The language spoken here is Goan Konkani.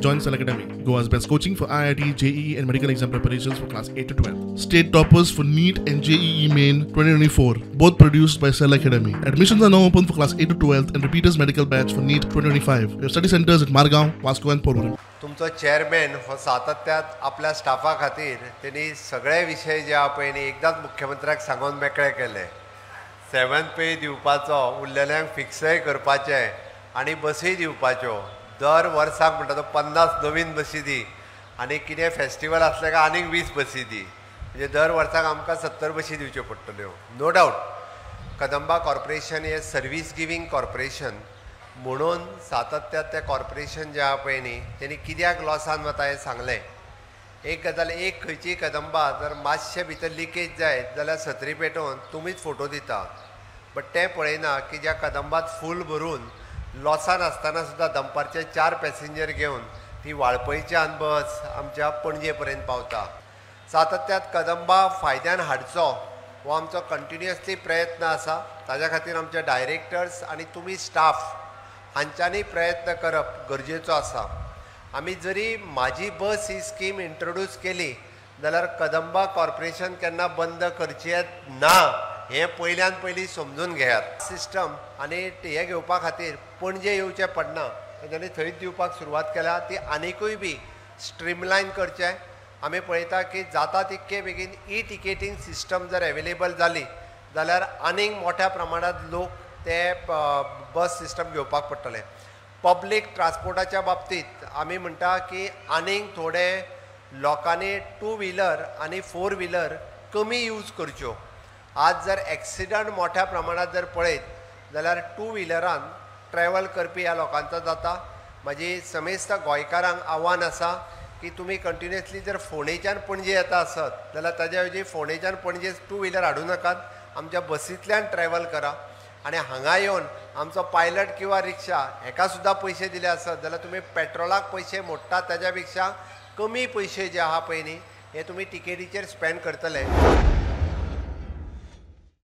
Join Cell Academy, Goa's best coaching for IIT, JEE and medical exam preparations for class 8 to 12. State toppers for NEET and JEE Main 2024, both produced by Cell Academy. Admissions are now open for class 8 to 12 and repeaters medical batch for NEET 2025. We have study centers at Margao, Vasco and Porvorim. तुमचो चेअरमॅन हो सातत्यात आपल्या स्टाफा खातीर तेणी सगळे विशय जे आहा पळय न्ही एकदांच मुख्यमंत्र्याक सांगून मेकळे केले. 7 पे दिवपाचो, उरलेल्यांक फिक्सय करपाचें आनी बसीय दिवपाच्यो. दर वर्साक म्हणटा तो 50 नवीन बसी दी आनी कितें फेस्टिवल आसलें काय आनीक 20 बसी दी, म्हणजे दर वर्साक आमकां 70 बसी दिवच्यो पडटल्यो. नो डावट कदंबा कॉर्पोरेशन हें सर्वीस गिवींग कॉर्पोरेशन म्हणून सातत्यात तें कॉर्पोरेशन जें आहा पळय न्ही तेणी कित्याक लॉसान वता हें सांगलें. एक गजाल, एक खंयचीय कदंबा जर मातशें भितर लिकेज जायत जाल्यार सत्री पेटोवन तुमीच फोटो दिता, बट तें पळयना की ज्या कदंबात फूल भरून लॉसान आसतना सुद्दां दनपारचे 4 पॅसेंजर घेवन ती वाळपयच्यान बस आमच्या पणजे पर्यंत पावता. सातत्यात कदंबा फायद्यान हाडचो हो आमचो कंटिन्युअसली प्रयत्न आसा. ताज्या खातीर आमचे डायरेक्टर्स आनी तुमी स्टाफ हांच्यांनी प्रयत्न करप गरजेचो आसा. आमी जरी म्हाजी बस ही स्कीम इंट्रोड्यूस केली जाल्यार कदंबा कॉर्पोरेशन केन्ना बंद करचें ना हें पयल्यान पयलीं समजून घेयात. सिस्टम आनी हें घेवपा खातीर पणजे येवचें पडना, तेंच्यांनी थंयच दिवपाक सुरवात केल्या. ती आनिकूय बी स्ट्रीमलायन करचें. आमी पळयता की जाता तितके बेगीन ई टिकेटींग सिस्टम जर एवेलेबल जाली जाल्यार आनीक मोठ्या प्रमाणांत लोक ते बस सिस्टम घेवपाक पडटले. पब्लीक ट्रान्सपोर्टाच्या बाबतींत आमी म्हणटा की आनीक थोडे लोकांनी 2 व्हिलर आनी 4 व्हिलर कमी यूज करच्यो. आज जर एक्सिडंट मोठ्या प्रमाणांत जर पळयत जाल्यार 2 व्हिलरान ट्रॅवल करपी ह्या लोकांचो जाता. म्हाजी समेस्त गोंयकारांक आव्हान आसा की तुमी कंटिन्युअसली जर फोंडेच्यान पणजे येता आसत जाल्यार ताज्या ऐवजी फोंडेच्यान पणजे 2 व्हिलर हाडूं नाकात, आमच्या बसींतल्यान ट्रॅवल करा. आनी हांगा येवन आमचो पायलट किंवा रिक्षा हेका सुद्दां पयशे दिले आसत जाल्यार तुमी पेट्रोलाक पयशे मोडटा ताज्या पेक्षा कमी पयशे जे आहा पळय न्ही हे तुमी टिकेटीचेर स्पेंड करतले.